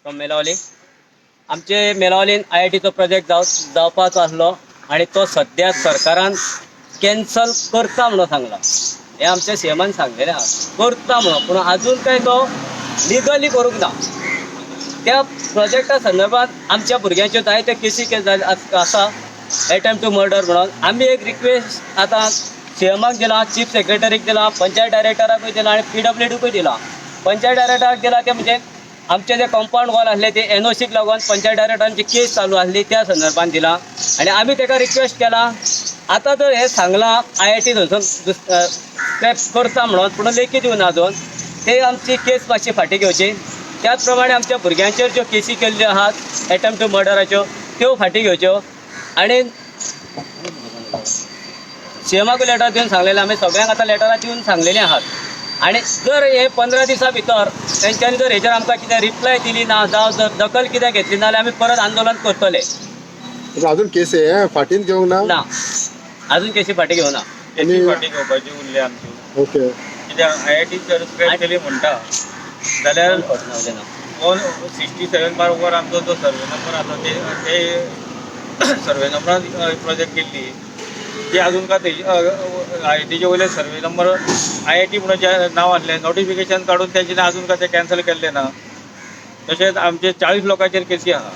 From मेलावली. आमचे मेलावलीन आयआयटीचो project जावपाचो आसलो आनी तो सद्या सरकारान कॅन्सल करता म्हणून सांगला. हें आमच्या सीएमान सांगलेलें आहा, करता म्हणून, पूण अजून काय तो लिगली करूंक ना. त्या प्रोजेक्टा संदर्भात आमच्या भुरग्यांच्यो जायत्यो केसी आसा एटेम्प्ट टू मर्डर म्हणून. आमी एक रिक्वेस्ट आतां सीएमाक दिला, चीफ सेक्रेटरीक दिला, पंचायत डायरेक्टराकूय दिला आनी पीडब्ल्यूडीकूय दिला. पंचायत डायरेक्टराक दिला ते म्हणजे आमचे जे कंपावंड वॉल आसले ते एनओसीक लागून पंचायत डायरेक्टरांची केस चालू आसली त्या संदर्भात दिला आनी आमी ताका रिक्वेस्ट केला. आतां जर हें सांगलां आयआयटी थंयसून स्क्रॅप करता म्हणून, पूण लेखी दिवना अजून, ते आमची केस मातशी फाटीं घेवची. त्याच प्रमाणे आमच्या भुरग्यांचेर ज्यो केसी केल्ल्यो आहात एटेम्प्ट टू मर्डराच्यो त्यो फाटीं घेवच्यो. आनी सीएमाकूय लेटर दिवन सांगलेलें, आमी सगळ्यांक आतां लेटरां दिवन सांगलेलीं आहात. आनी जर हे 15 दिसां भितर तेंच्यांनी जर हेचेर आमकां कितें रिप्लाय दिली ना जावं जर दखल कितें घेतली ना जाल्यार आमी परत आंदोलन करतले. अजून केस हे फाटीन घेवंक ना? ना, अजून केसी फाटीं घेवना. केसी फाटीं घेवपाची उरली आमची. ओके. कित्याक आयआयटी जर स्क्रॅप केली म्हणटा जाल्यार 167/1 आमचो जो सर्वे नंबर आसा ते सर्वे नंबरान प्रोजेक्ट केल्ली ती अजून का तेजी आयआयटीचे वयले सर्वे नंबर आयआयटी म्हणून जे नांव आसलें नोटिफिकेशन काडून तेंच्यांनी अजून का ते कॅन्सल केल्लें ना. तशेंच आमचे 40 लोकांचेर केसी आहा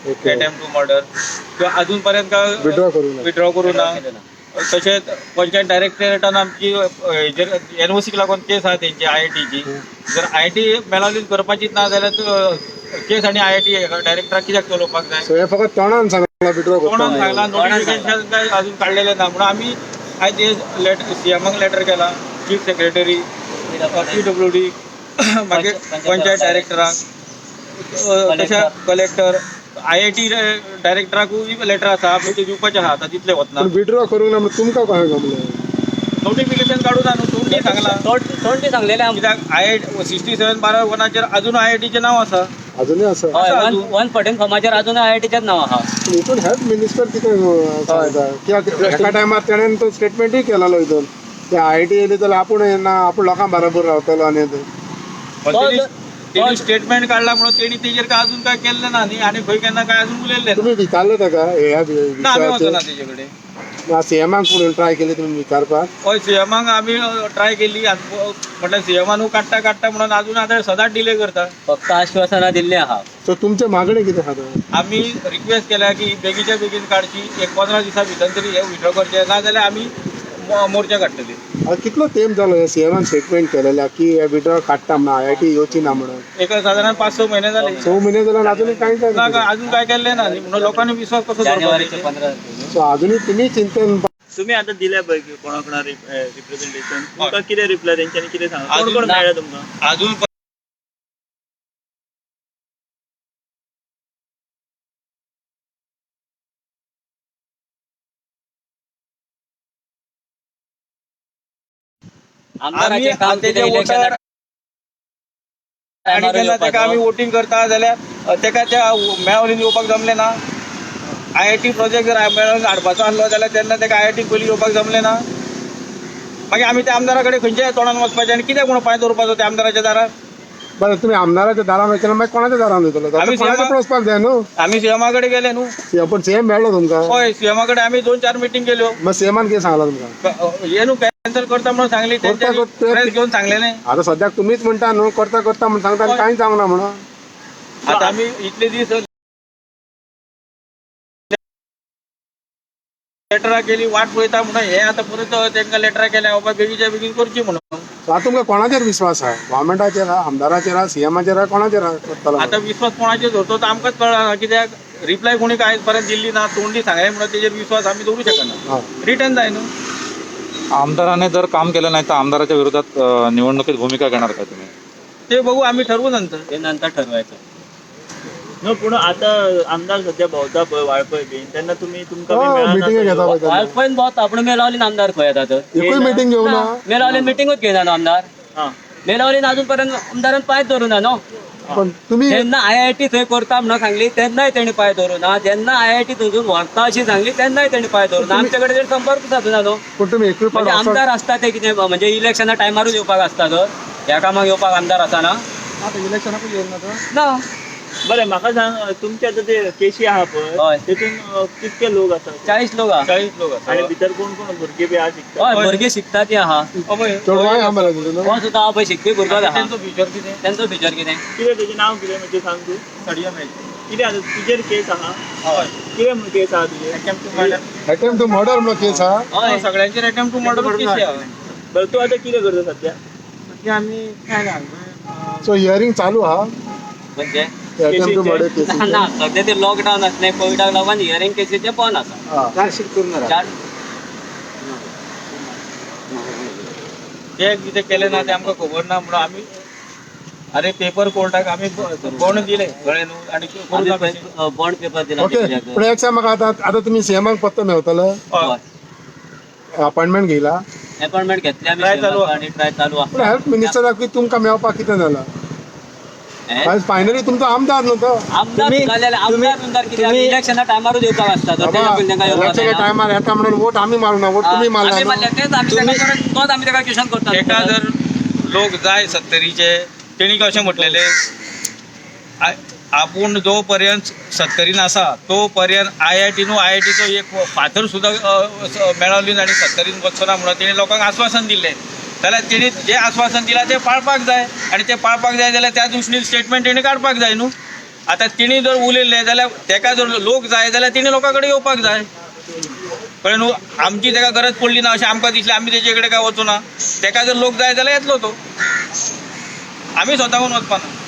एटेम्प्ट टू मर्डर किंवा अजून पर्यंत का विड्रॉ करूं ना. तशेंच पंचायत डायरेक्टरेटान आमची हेजेर एनओसीक लागून केस आहा तेंची आयआयटीची. जर आयआयटी मेलावलीन करपाचीच ना जाल्यार केस आनी आयआयटी डायरेक्टराक कित्याक चलोवपाक जाय? सो हे फकत तोंडान सांगला विड्रॉ करता? तोंडान सांगला, नोटिफिकेशन काय अजून काडलेलें ना. म्हणून आमी आयज लेटर सीएमाक लेटर केला, चीफ सेक्रेटरी, पीडब्ल्यूडी, मागीर पंचायत डायरेक्टराक, तशें कलेक्टर, आयआयटी डायरेक्टराकूय लेटर आसा, आमी ते दिवपाचे आहा. आतां तितले वतना विड्रॉ करूंक ना म्हणून तुमकां कशें जमलें? नोटिफिकेशन काडूं ना न्हू, तोंडी सांगला. तोंडी सांगलेलें आमकां. कित्याक आयआयटी 67/1 अजून आयआयटीचें नांव आसा. अजूनय आसा. हय, 114 फॉर्माचेर अजून आयआयटीचेच नांव आहा. हितून हेल्थ मिनिस्टर कितें सांगता? कित्याक एका टायमार तेणेन तो स्टेटमेंटूय केलेलो हितून की आयआयटी येयली जाल्यार आपूण येना, आपूण लोकां बरोबर रावतलो. आनी तेणी स्टेटमेंट काडला म्हणून तेणी तेजेर काय अजून काय केल्लें ना न्ही, आनी खंय केन्ना काय अजून उलयल्लें. तुमी विचारलें ताका ह्या ना, आमी वचना तेजे कडेन. सीएमाक पूण ट्राय केली तुमी विचारपाक? हय, सीएमाक आमी ट्राय केली, म्हटल्यार सीएमान काडटा काडटा म्हणून अजून आतां सदांच डिले करता. फक्त आश्वासनां दिल्लीं आहा. सो तुमचे मागणी कितें आहा? आमी रिक्वेस्ट केल्या की बेगीच्या बेगीन काडची, एक 15 दिसां भितर तरी हे विड्रॉ करचे, ना जाल्यार आमी मोर्चा काडटले. कितलो तेंप जालो हे सीएमान स्टेटमेंट केलेल्या की हे विड्रॉ काडटा म्हणून, आयआयटी येवची ना म्हणून? एक साधारण 5-6 महिने जाले. 6 महिने जाले अजूनय कांय ना, अजून काय केल्लें ना म्हणून लोकांनी विश्वास कसो जानेवारीचे 15. सो अजूनय तुमी चिंतेन. तुम्ही आता दिल्या पळय कोणा कोणा रिप्रेझेंटेशन, तुमकां कितें रिप्लाय तेंच्यांनी कितें सांगलां? कोण कोण मेळ्ळा तुमकां अजून? आमदाराचें काम कितें? इलेक्शना आनी जेन्ना ताका आमी वोटींग करता जाल्यार ताका त्या मेळावलीन येवपाक जमलें ना. आयआयटी प्रोजेक्ट जर मेळावलीन हाडपाचो आसलो जाल्यार तेन्ना ताका आयआयटी पयलीं येवपाक जमलें ना. मागीर आमी त्या आमदारा कडेन खंयच्या तोंडान वचपाचें आनी कित्याक म्हणून पांय दवरपाचो त्या आमदाराच्या दारार? बरें, तुमी आमदाराच्या दारान वयतले, मागीर कोणाच्या दारान वयतलो? कोणाच्या पण वचपाक जाय न्हू. आमी सीएमा कडेन गेले न्हू. पण सीएम मेळ्ळो तुमकां? हय, सीएमा कडेन आमी 2-4 मिटींग केल्यो. मागीर सीएमान कितें सांगलां तुमकां? हे न्हू कॅन्सल करता म्हणून सांगली, प्रेस घेवन सांगलें न्ही. आतां सद्याक तुमीच म्हणटा न्हू करता करता म्हणून सांगता आनी कांयच जावंक ना म्हणून. आतां आमी इतले दीस लेटरां केली, वाट पळयता म्हणून हे आतां परत तांकां लेटरां केल्या बाबा बेगीच्या बेगीन करची म्हणून. आतां तुमकां कोणाचेर विश्वास आहा? गव्हर्मेंटाचेर आहा, आमदाराचेर आहा, सीएमाचेर आहा, कोणाचेर आहा? आतां विश्वास कोणाचेर धरतो तो आमकांच कळना, कित्याक रिप्लाय कोणी कांय पर्यंत दिल्ली ना. तोंडी सांगलें म्हणून तेजेर विश्वास आमी दवरूं शकना, रिटर्न जाय न्हू. आमदाराने जर काम केलं नाही तर आमदाराच्या विरोधात निवडणुकीत भूमिका घेणार का तुम्ही? ते बघू, आम्ही ठरवू नंतर. ते नंतर ठरवायचं. न्हू, पूण आतां आमदार सद्या भोंवता पळय वाळपय बीन, तेन्ना तुमी तुमकां मिटींग घेता? वाळपयन भोंवता पूण मेलावलीन आमदार खंय येता तर? एकूय मिटींग घेवंक ना. मेलावलीन मिटींगूच घेयना न्हू आमदार. मेलावलीन अजून पर्यंत आमदारान पांय धरूं ना न्हू. पण तुमी जेन्ना आयआयटी थंय करता म्हणून सांगली तेन्नाय तेणी पांय धरूं ना, जेन्ना आयआयटी थंयसून व्हरता अशी सांगली तेन्नाय तेणी पांय धरूं ना. आमचे कडेन संपर्क सादूना न्हू. पण तुमी एकूय म्हणजे आमदार आसता ते कितें म्हणजे इलेक्शना टायमारूच येवपाक आसता तर ह्या कामाक येवपाक आमदार आसना? ना. बरें, म्हाका सांग, तुमचे आतां ते केशी आहा पळय, हय. तेतून कितके लोक आसा? 40 लोक आहा. 40 लोक आसा. आणि भितर कोण कोण भुरगे बी आहा शिकता? हय, भुरगे शिकता ती आहा. चेडवांय आहा मरे तितून. कोण सुद्दां आहा पळय, शिकपी भुरगो आहा. तेंचो फ्युचर कितें? तेंचो फ्युचर कितें? कितें तेजें नांव कितें म्हणजे सांग तूं. सडिया मॅच. कितें आतां तुजेर केस आहा? हय. कितें म्हूण केस आहा तुजेर? Attempt to murder. Attempt to murder म्हणून केस आहा. हय. सगळ्यांचेर अटेम्प्ट टू मर्डर केसी आहा. बरं, तूं आतां कितें करता सध्या? सो हियरींग चालू आहा. म्हणजे अटेम्प्ट टू मर्डर केस. ना ना, सध्या ते लॉकडावन आसलें, कोविडाक लागून हियरींग केसीचें बंद आसा. चार ते कितें केलें ना तें आमकां खबर ना म्हणून आमी अरे पेपर कोर्टाक आमी बॉन्ड दिले, कळ्ळें न्हू, आनी करूं ना कशें? बॉन्ड पेपर दिला. ओके, पूण एक सांग म्हाका, आतां आतां तुमी सीएमाक पत्तो मेवतले? हय. अपॉइंटमेंट घेयला? अपॉइंटमेंट घेतली आमी. Try चालू आहा. आनी ट्राय चालू पूण आहा. हेल्थ मिनिस्टराक तुमकां मेवपाक कितें जालां? हें? आयज फायनली तुमचो आमदार न्हू तो. आमदार जाल्यार आमदार बिमदार कितें, आमी इलेक्शना टायमारूच येवपाक आसता तर तेच्या पयलीं तांकां येवपाक इलेक्शनाच्या जायना. टायमार येता म्हणून वोट आमी मारूना, वोट तुमी मारला आमी न्हू. मारल्या तेच आमी ताका परत तोच आमी ताका क्वेश्चन करता. तेका जर लोक जाय सत्तरीचे, तेणी कशें म्हटलेलें, आपूण जो पर्यंत सत्तरीन आसा तो पर्यंत आयआयटी न्हू, आयआयटीचो एक फातर सुद्दां मेळोवली आनी सत्तरीन वचचो ना म्हणून तेणी लोकांक आस्वासन दिल्लें. जाल्यार तेणी जें आस्वासन दिलां तें पाळपाक जाय, आनी तें पाळपाक जाय जाल्यार त्या दृश्टीन स्टेटमेंट तेणी काडपाक जाय न्हू. आतां तेणी जर उलयलें जाल्यार तेका जर लोक जाय जाल्यार तेणी लोकां कडेन येवपाक जाय, कळ्ळें न्हू. आमची तेका गरज पडली ना अशें आमकां दिसलें, आमी तेजे कडेन काय वचूना. तेका जर लोक जाय जाल्यार येतलो तो, आमी स्वताहून वचपाना.